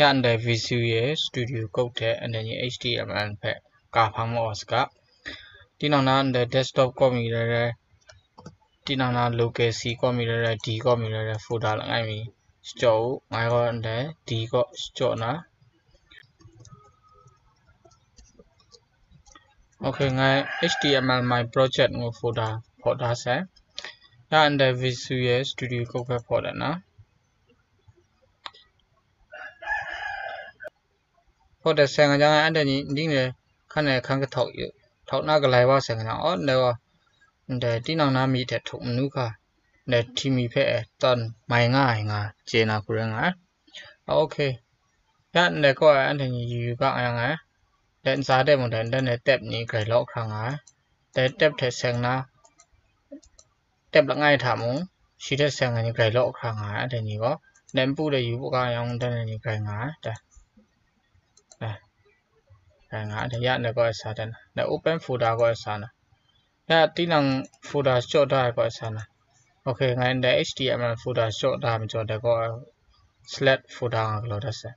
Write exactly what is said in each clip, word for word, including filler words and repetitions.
Ya ndai Visual Studio Code hte anhte ni H T M L hpe ka hpang maw saga. Tinang na ndai desktop kaw mi rai rai, tinang na local C kaw mi rai rai, D kaw mi rai rai, folder langai mi shachyaw u, ngai gaw ndai D kaw shachyaw na. Ok, ngai H T M L my project ngu folder hpaw da sai. Ya ndai Visual Studio Code hpe hpaw dat na. Hpaw dat sai nga jang, anhte ni ning le hkan e hkan kahtawk yu, htawk na galai wa sai nga jang, aw, ndai gaw, ndai tinang na mi hte htuk manu hka, ndai hti mi hpe e tawn mai nga ai nga chye na hku rai nga ai. Ok. Ya ndai kaw e anhte ni yu yu ga nga yang ai. Dai ntsa de mung dai, ndai tab ni grai law hkra nga ai. Dai tab hte seng na, tab langai hta mung, shi hte seng ai ni grai law hkra nga ai, anhte ni gaw. Dai npu de yu ga yang, ndai ni grai nga ai, dai. Dai. Grai nga ai, dai ya ndai kaw e sa dan, dai open folder kaw e sa na. Ya tinang folder shachyaw da ai kaw e sa na. Ok, ngai ndai H T M L folder shachyaw da ai majaw, dai kaw e select folder nga galaw dat sai.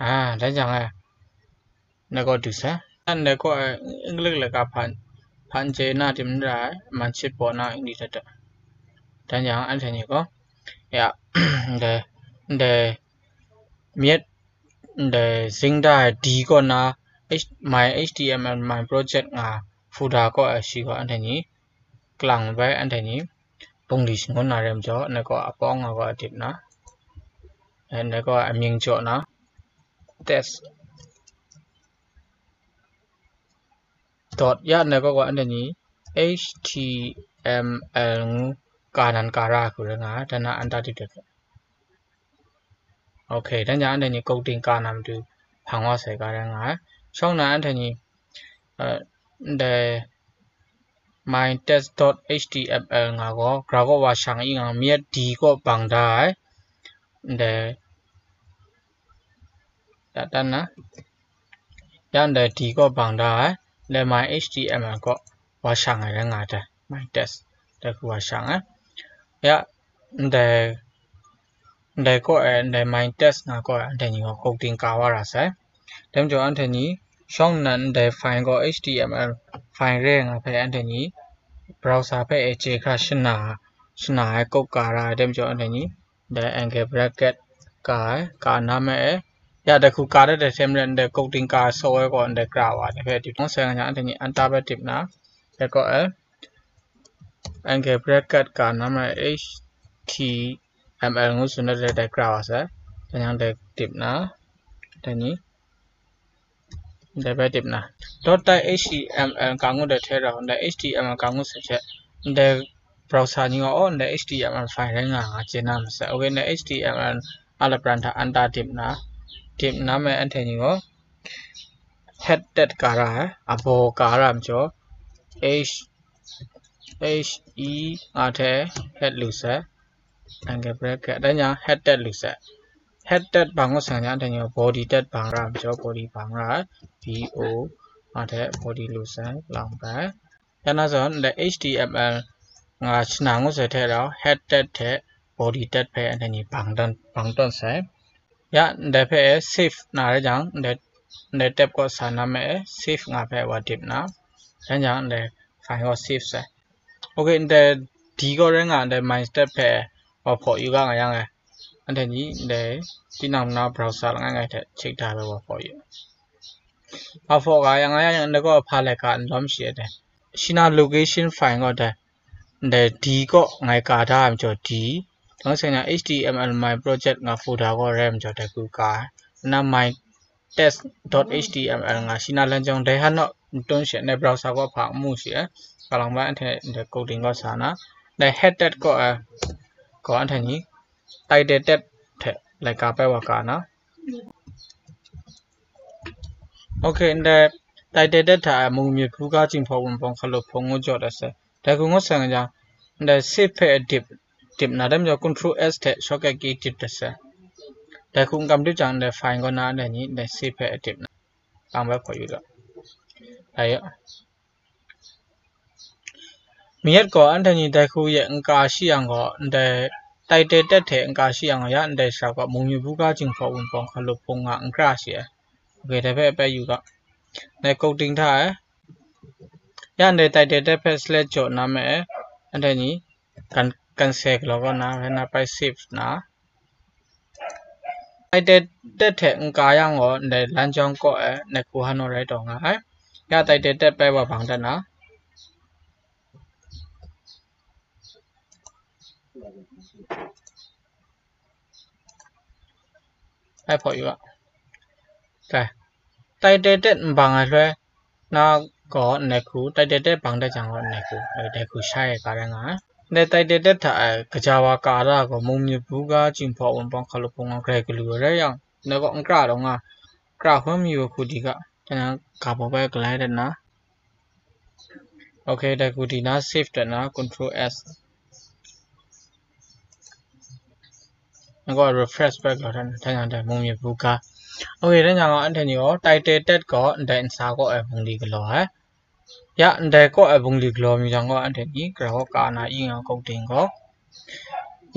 A, dan jang e, ndai kaw du sai. Ndai kaw e, English laika hpan, hpan chye na tim n ra ai, man shit baw na English hta. Dan jang anhte ni gaw, ya, ndai, ndai, myit, ndai, zing da ai D kaw na, H-, my H T M L my project nga folder kaw e shi gaw anhte ni, kalang bai anhte ni, bungli shangun na rai majaw, ndai kaw apawng nga gaw dip na, ndai kaw amying jaw na, test dot ya ndai kaw gaw anhte ni H T M L ngu ka nan ka ra hku rai nga, dan na an ta dip dat. Ok, dan jang anhte ni coding ka na matu hpang wa sai ga rai nga ai. Shawng na anhte ni, uh, ndai my test dot H T M L nga gaw, gra gaw wa shang i nga, myit D kaw bang da ai. Ndai, ya dan na. Ya ndai D kaw bang da ai. Ndai my H T M L kaw wa shang ai rai nga ai, my test. Dai hku wa shang ai. Ya, ndai, ndai kaw e, ndai my test nga kaw e, anhte ni gaw coding ka wa ra sai. Dai majaw anhte ni, shawng nnan ndai file gaw H T M L file re nga hpe anhte ni, browser hpe e chye hkra shana, shana ai code ka ra ai, dai majaw anhte ni, ndai angle bracket ka ai, ka na ma e, ya dai hku ka dat ai hte maren, ndai coding ka ai software gaw ndai kra wa ai hpe dip, dang sai nga jang anhte ni enter bai dip na, dai kaw e, angle bracket ka na ma e, H T M L ngu tsun dat ai dai kra wa sai, dan jang dai dip na, dai ni, ndai bai dip na, dot type H T M L ka ngut ai hte rau, ndai H T M L ka ngut sai hte, ndai browser ni gaw, aw, ndai H T M L file rai nga nga chye na masai. Ok, ndai H T M L a lapran hta enter dip na, dip na me anhte ni gaw, head tag ka ra ai, abaw ka ra ai majaw, H, H E nga hte head lu sai. Angle bracket, dan jang head tag lu sai. Head tag bang ngut sai nga, anhte ni body tag bang ra ai majaw, body bang ra ai, B O, anhte body lu sai, lang bai. Ya na zawn, ndai H T M L nga shana ngut sai hte rau, head tag hte body tag hpe anhte ni bang tawn, bang tawn sai. Ya, ndai hpe save na rai jang, ndai, ndai tab kaw sa na me save nga hpe wa dip na, dan jang ndai file gaw save sai. Ok, ndai D kaw rai nga, ndai my test hpe wa hpaw yu ga nga yang e, anhte ni ndai tinang na browser langai ngai hte check da ai wa hpaw yu. Wa hpaw ga yang, yang ndai kaw hpa laika n lawm shi ai dai. Shi na location file gaw dai, ndai D kaw ngai ka da ai majaw D, dang sai na H T M L my project nga folder kaw rai majaw dai hku ka ai. Na my test dot H T M L nga shi na lan jawng dai han naw n tun shi ai, ndai browser kaw hpa n mu shi ai. Ka lang bai anhte ndai coding kaw sa na, ndai head tag kaw ai, kaw anhte ni title tag hte laika bai wa ka na. Ok, ndai title tag hta e mung myit hpu ga, Jinghpaw Wunpawng, Hkalup Hpawng ngu jaw dat sai. Dai hku ngut sai nga jang, ndai save hpe dip, dip na, dai majaw control S hte shortcut key dip dat sai. Dai hku n kam dip jang, ndai file kaw na, ndai ni, ndai save hpe dip na. Lang bai hkaw yu ga. Dai ya. Myit gaw anhte ni dai hku ye n ka shi yang gaw, ndai Title tag hte n-ka shi yang gaw, ya ndai sara gaw mung myit buga, jinghpaw wunpawng, hkalup hpung nga, n kra shi ai. Ok, dai hpe bai yu ga. Dai coding hta e. Ya ndai title tag hpe select jaw na me, anhte ni kan, cancel galaw kaw na, rai na bai save na. Title tag hte n-ka yang gaw, ndai lan jawng kaw e, ndai hku hanu rai taw nga ai. Ya title tag bai wa bang dat na. Bai hpaw yu a. Dai. Title tag n bang ai loi na gaw ndai hku, title tag bang dat jang gaw ndai hku, eh, dai hku shai ai ga rai nga ai. Ndai title tag hta e, kaja wa ka da gaw, mung myit buga, jinghpaw wunpawng, hkalup hpung nga, grai galu ai rai yang, ndai gaw n kra taw nga, kra hkrum yu ai hku di ga, jan yang ga baw bai galai dat na. Ok, dai hku di na, save dat na, control S. Nang gaw refresh bai galaw dan, dan yang dai mung myit buga. Ok, dan yang anhte ni gaw title tag gaw ndai nsa kaw ai bungli galaw ai. Ya, ndai kaw ai bungli galaw mi yang gaw anhte ni graph kaw ka na i nga coding gaw.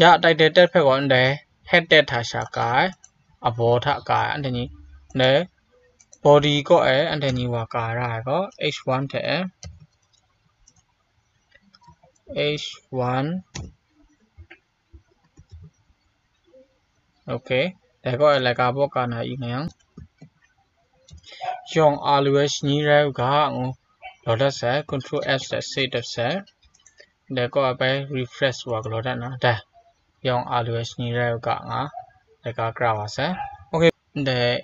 Ya, title tag hpe gaw ndai head tag hta sha ka ai, abaw hta ka ai, anhte ni ndai body kaw ai anhte ni wa ka ra ai gaw H one hte H one. Ok, dai kaw e laika baw ka na i nga yang, yawng a lu ai shani rai u ga ngu law dat sai, control F sai, save dat sai. Dai kaw e bai refresh wa galaw dat na, dai, yawng a lu ai shani rai u ga nga, laika kra wa sai. Ok, dai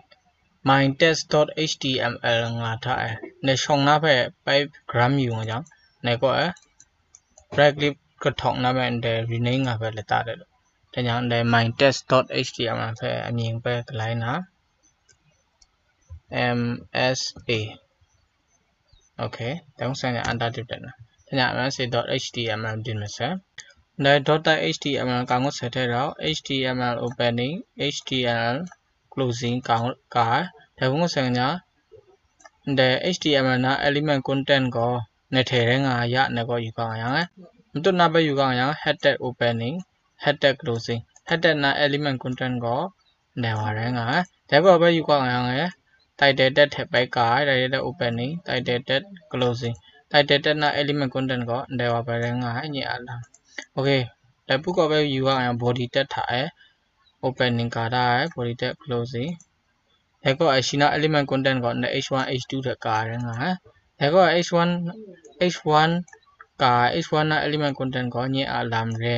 my test dot H T M L nga hta e, dai shawng na hpe bai gram yu nga jang, dai kaw e right click kahtawng na me ndai rename nga hpe lata dat. Dan yang ndai my test dot H T M L hpe amying hpe galai na, M S A. Ok, dai hpung sai ni anda dip dat na. Dan yang M S A dot H T M L din masai. Ndai dot H T M L ka ngut sai hte rau, H T M L opening, H T M L closing ka, ka ai. Dai hpung sai ni, ndai H T M L na element content gaw, ndai hte rai nga ai ya, ndai gaw yu ga nga yang e. Matut na bai yu ga nga yang, head tag opening, head tag closing. Head tag na element content gaw, ndai wa rai nga ai. Dai gaw bai yu ga nga yang e, title tag hte bai ka ai, title tag opening, title tag closing. Title tag na element content gaw, ndai wa bai rai nga ai, nye a lam. Ok, dai pu gaw bai yu ga nga yang, body tag hta e, opening ka da ai, body tag closing. Dai gaw ai shi na element content gaw ndai H one, H two hte ka ai rai nga ai. Dai gaw ai H one, H one ka ai, H one na element content gaw nye a lam re.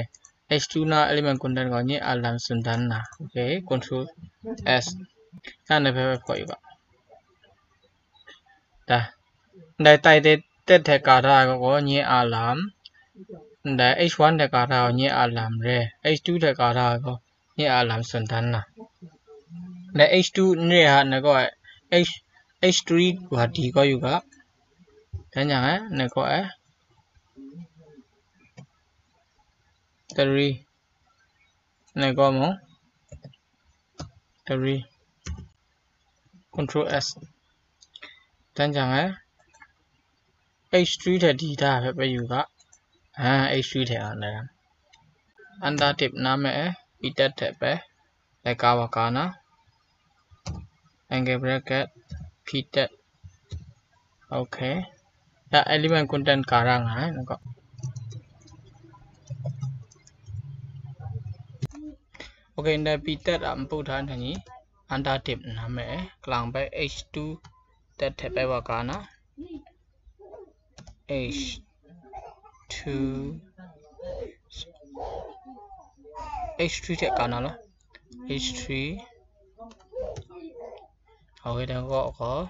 H two na element content gaw nye a lam tsun dan na. Ok, control S. Nan de hpe hpe hpaw yu ga. Da. Ndai title tag hte ka da ai gaw nye a lam. Ndai H one hte ka da ai gaw nye a lam re. H two hte ka da ai gaw nye a lam tsun dan na. Dai H two n re ai, ndai gaw ai, H, H three wa di kau yu ga. Dan yang e, ndai gaw ai, three, ndai gaw mung, three, control S. Dan yang e, H three hte di da hpe bai yu ga. A, H three hte a, ndai lam. Anda dip na me e, P tag hte bai, laika wa ka na, angle bracket, P tag. Ok. Ya, element content ka ra nga ai, nang gaw. Ok, ndai P tag a npu hta ni, anda dip na me e, kalang bai H two tag hte bai wa ka na, H two, H three hte ka na law, H three. Ok, dai gaw, gaw.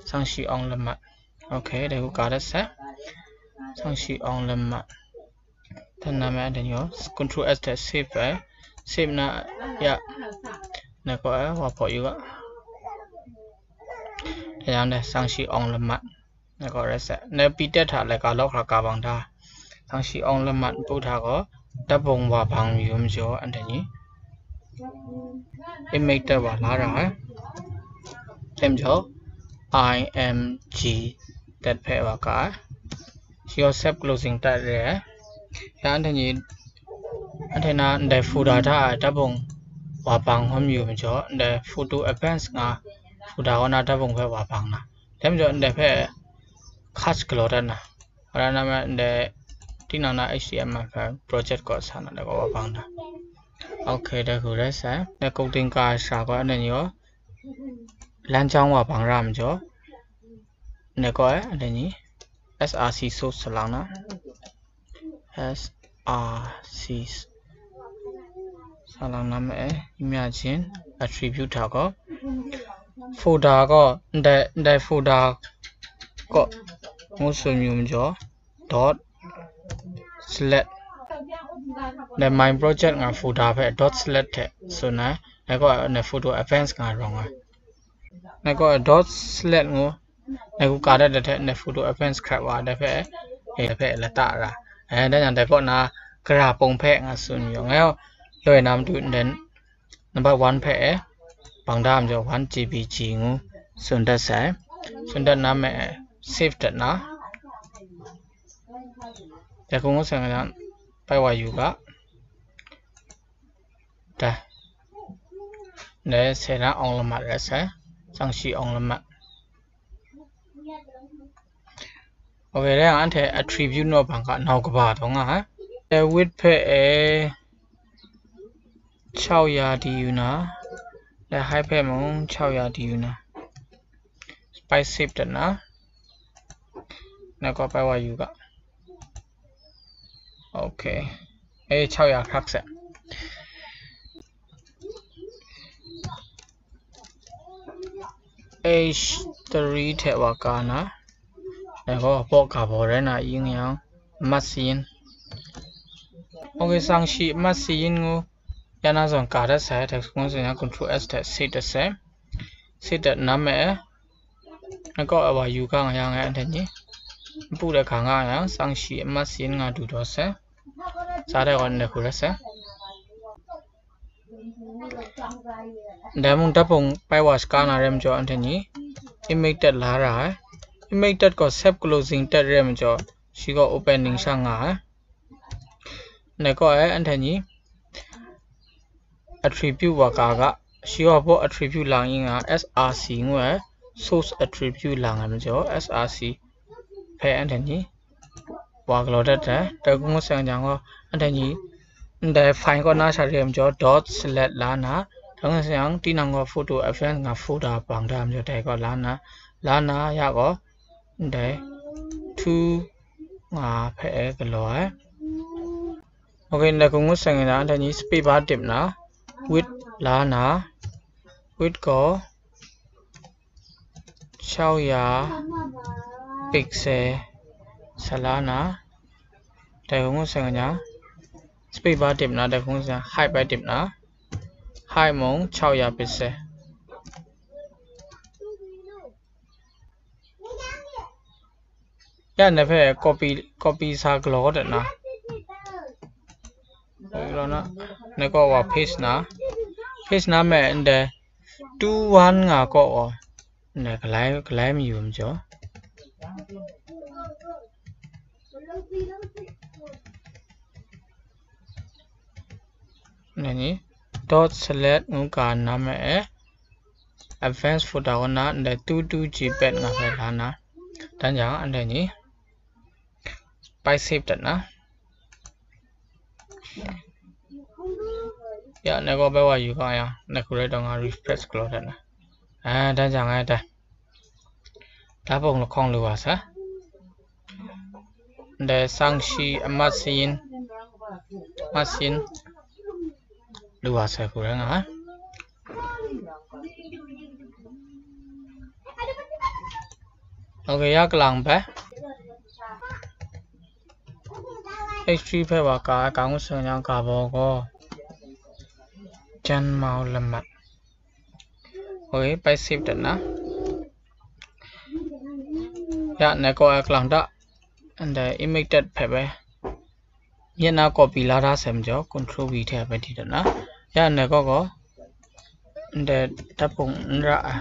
Sangshi Awng Lamat. Ok, dai gaw ka dat sai. Sangshi Awng Lamat. Dan na me, dan yaw, control S hte save ai. Save na, ya. Ndai gaw ai, wa hpaw yu ga. Dan yang dai, Sangshi Awng Lamat. Ndai gaw rai sai. Ndai P tag hta laika law hkra ka bang da. Sangshi Awng Lamat npu hta gaw, dat bung wa bang yu majaw, anhte ni image tag wa la ra ai. Dai majaw, I M G tag hpe wa ka ai. Shi gaw self closing tag re ai. Ya anhte ni, anhte na ndai folder hta a dapung wa bang hkawm yu majaw, ndai photo advance nga folder kaw na dapung hpe wa bang na. Dai majaw ndai hpe cut galaw dat na. Wada na me ndai tinang na H T M L hpe project kaw sa na, dai kaw wa bang na. Okay, dai hku rai sai. Dai coding ka sha gaw anhte ni gaw lan jang wa bang ra majaw, ndai kaw e anhte ni S R C source sa lang na. S R C sa lang na me e, imagine attribute hta gaw folder gaw ndai, ndai folder kaw ngu tsun yu majaw dot select. Ndai my project nga folder hpe dot select hte tsun ai. Dai kaw ndai photo advance nga rawng ai. Dai kaw dot select ngu, dai hku ka dat dat hte ndai photo advance hkrat wa, dai hpe, eh, dai hpe lata ra. Eh, dai yang dai kaw na gara pung hpe nga tsun yu. Ngai loi na matu ndai number one hpe, eh, bang da majaw one G B G ngu tsun dat sai. Tsun dat na me, eh, save dat na. Dai hku ngu sai nga yang, pai wa yu ga. Dai. Dai se na awng lamat rai sai. Tsang shi awng lamat. Okay, dai yang anhte attribute naw bang ga nau kaba taw nga ai. Dai width hpe e chau ya di yu na. Dai height hpe mung chau ya di yu na. Pai save dat na. Dai kaw pai wa yu ga. Okay. E chau ya hkrak se. H three hte wa ka na. Dai gaw baw ga baw rai na ing yang, mat sin. Okay, tsang shi mat sin ngu, ya na zawn ka dat sai, dai hku ngu sai yang control S hte save dat sai. Save dat na me, dai kaw wa yu ga nga yang, anhte ni npu dai ga nga yang, tsang shi mat sin nga du daw sai. Sa dai gaw ndai hku rai sai. Dai mung dapung pai wa shaga na rai majaw, anhte ni image tag la ra ai. Image tag gaw save closing tag rai majaw, shi gaw opening sha nga ai. Dai kaw e anhte ni attribute wa ka ga, shi gaw baw attribute lang ing a, S R C ngu ai, source attribute lang ai majaw, S R C hpe anhte ni wa galaw dat ai. Dai hku ngu sai yang gaw, anhte ni ndai file kaw na sha re ai majaw, dot select la na, dai hku ngu sai yang, tinang gaw photo advance nga folder bang da ai majaw, dai kaw la na, la na ya gaw, ndai two nga hpe galaw ai. Okay, ndai hku ngu sai nga, anhte ni space bar dip na, width la na, width gaw chau ya pixel sa la na, dai hku ngu sai nga, space bar dip na, dai hku ngu sai nga, height bai dip na, height mung chau ya pixel. Ya, ndai hpe copy, copy sa galaw dat na. Copy galaw na. Ndai kaw wa paste na. Paste na me ndai two one nga kaw wa. Ndai galai, galai mayu majaw. Ndai ni dot select ngu ga na me e, advance folder kaw na ndai two two G pad nga hpe la na. Dan jang, ndai ni pai save dat na. Ya, ndai kaw bai wa yu ga yang, ndai hku rai taw nga refresh galaw dat na. A, dan jang ai dai. Dapung lahkawng lu wa sa. Ndai tsang shi amat sin, amat sin lu wa sai hku rai nga ai. Okay, ya kalang bai. H three hpe wa ka ai, ka ngu sai yang, ka baw gaw jan mau lamat. Okay, bai save dat na. Ya, ndai kaw ai kalang da. Ndai image tag hpe bai. Yet na copy la da sai majaw, control V hte bai di dat na. Ya, ndai kaw gaw, ndai dapung n ra ai.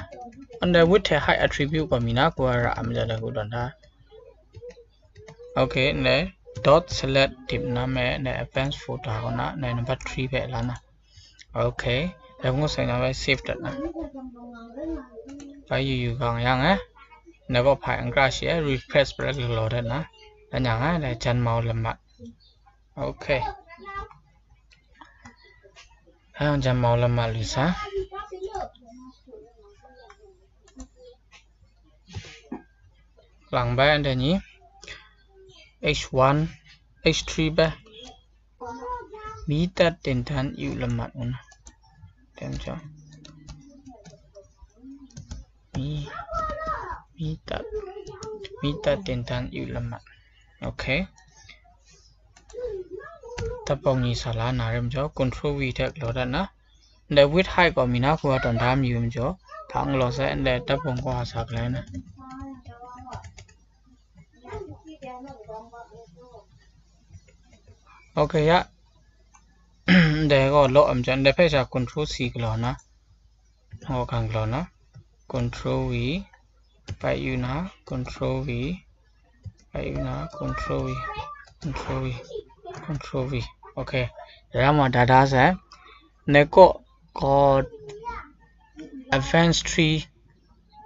Ndai width hte height attribute gaw mi na, ku ra ai majaw, dai hku dawn da. Okay, ndai dot select တင်နံပါတ် နဲ့ advanced folder ကိုနော် number three ပဲလာနော် okay ဒါမျိုးဆိုင်တာပဲ save တက်နော်ဘာယူယူကောင်ရငယ် နောက်ဖာ အင်္ဂရရှိ refresh ပြလို့လော်တဲ့နော်ဒါညာငါလည်း channel လက်မှတ် okay အဲ channel လက်မှတ်လူစား lang bai ande ni H one H three bai မီးသတ်တင်တန်းယူလက်မှတ်ဦးနော်တင်ကြောင်းမီးမီးသတ်မီးသတ်တင်တန်းယူလက်မှတ် okay တပ်ပုံကြီးစာလာနာရမကြော control V ထက်ကြော်တတ်နော် the width height ကိုမီနာခုအတော်ဒါမယူမကြော ထောင်လော်ဆဲ and တပ်ပုံကွာစာကလဲနော် okay ရ and ကိုလော်အမကြော and ဖက်စာ control C ကလော်နော်ဟောခံကလော်နော် control V ပိုက်ယူနာ control V ပိုက်ယူနာ control V control V control V okay ရမှာ data set နဲ့ကော့ကော့ advanced three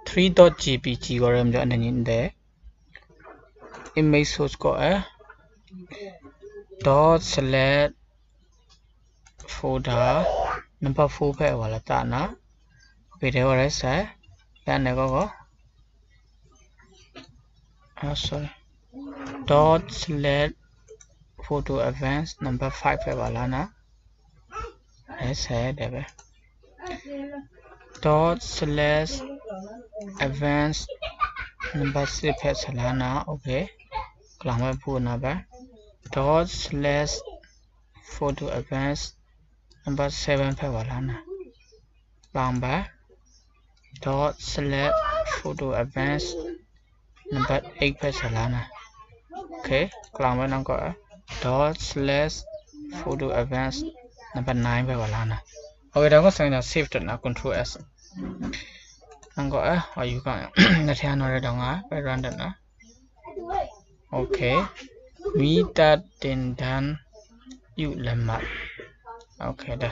three dot jpg ကိုရမ်းကြောင်းအနေနဲ့ image source ကိုအဲ dot select folder number four ဖက်ဝါလာတာနာ okay တဲဝရဆက်ရနေကောကော ah sorry dot select photo advanced number five ဖက်ဝါလာနာအဲဆက်တယ်ပဲ dot slash advanced number six ဖက်ဆလာနာ okay ကလောင်ဝဲဖို့နာပဲ dot slash photo advanced number seven ဖက်ဝါလာနာလောင်ပဲ dot slash photo advanced number eight ဖက်ဆလာနာ okay ကလောင်ဝဲနောက်ကော dot slash photo advanced number nine ဖက်ဝါလာနာ okay ဒါကဆိုင်တာ save တနာ control S နောက်ကောအဲဟောယူကနထရနော်ရတော့ငါပဲ run တနာ okay မီးသတ်တင်တန်းယူလက်မှတ် okay ဒါ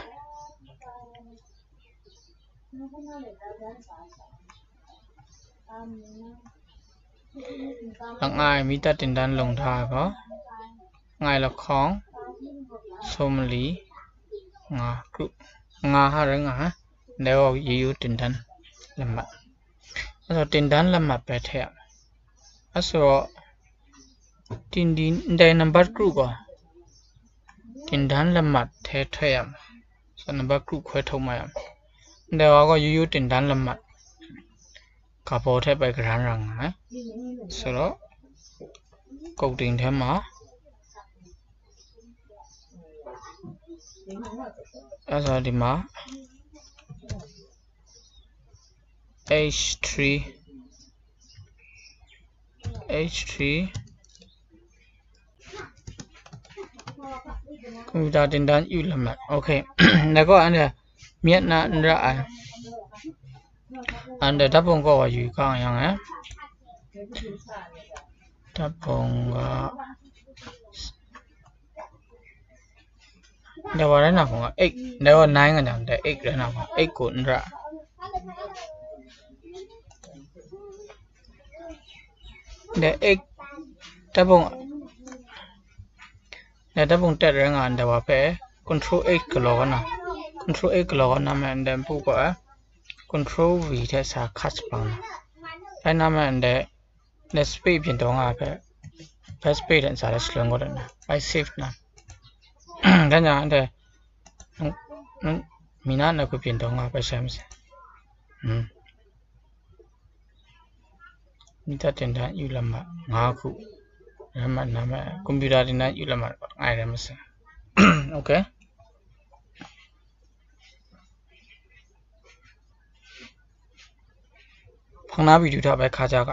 လငိုင်မီးသတ်တင်တန်းလုံထားကောငိုင်လခေါင်ဆိုမလီငါ group ငါဟာရငါဟာလဲော်ယူယူတင်တန်းလက်မှတ်အဲ့တော့တင်တန်းလက်မှတ်ပဲထည့်ရမယ်အဲ့ဆိုတော့တင်ဒီတဲ့ number group ကတင်တန်းလက်မှတ်ထဲထည့်ရမယ်ဆိုတော့ number group ခွဲထုတ်မှရမယ်အဲ့တော့ကရိုးရိုးတင်တန်းလက်မှတ်ကပေါ်ထည့်ပဲ grand ရငါဆိုတော့ကုတ်တင်ထဲမှာအဲ့တော့ဒီမှာ H three H three computer တင်တန်းယူလက်မှတ် okay แล้วก็อันเนี้ยမျက်နှာအန္တရာယ်အန္တဓာတ်ပုံကောက်ပါယူကောင်းအောင်ရအောင်ဓာတ်ပုံက ဒါဝရဏပုံက8ဒါက9ကနံဒါ8ရဏပုံ8ကိုနရဒါ8ဓာတ်ပုံဒါဓာတ်ပုံတက်ရဲငါဒါဝါဖဲ control eight ကလောကန control eight ကလောကနမန်ဒါပူက control V ထဲစာ cut ပန်းအဲနမန်ဒါ space ပြင်တော့ငါဖဲ backspace တဲ့စာလည်း slow ကိုတယ်နော် I save နော်ဒါညာတဲ့မီနာနဲ့ကိုပြင်တော့ငါပဲဆမ်းစမ်းอืมမိသားတင်တန်းယူလက်မှတ်၅ခုလက်မှတ်နာမည် computer တင်တန်းယူလက်မှတ်ငါရဲမစမ်း okay ဖင်နာဗီဒီယိုထားပဲခါကြက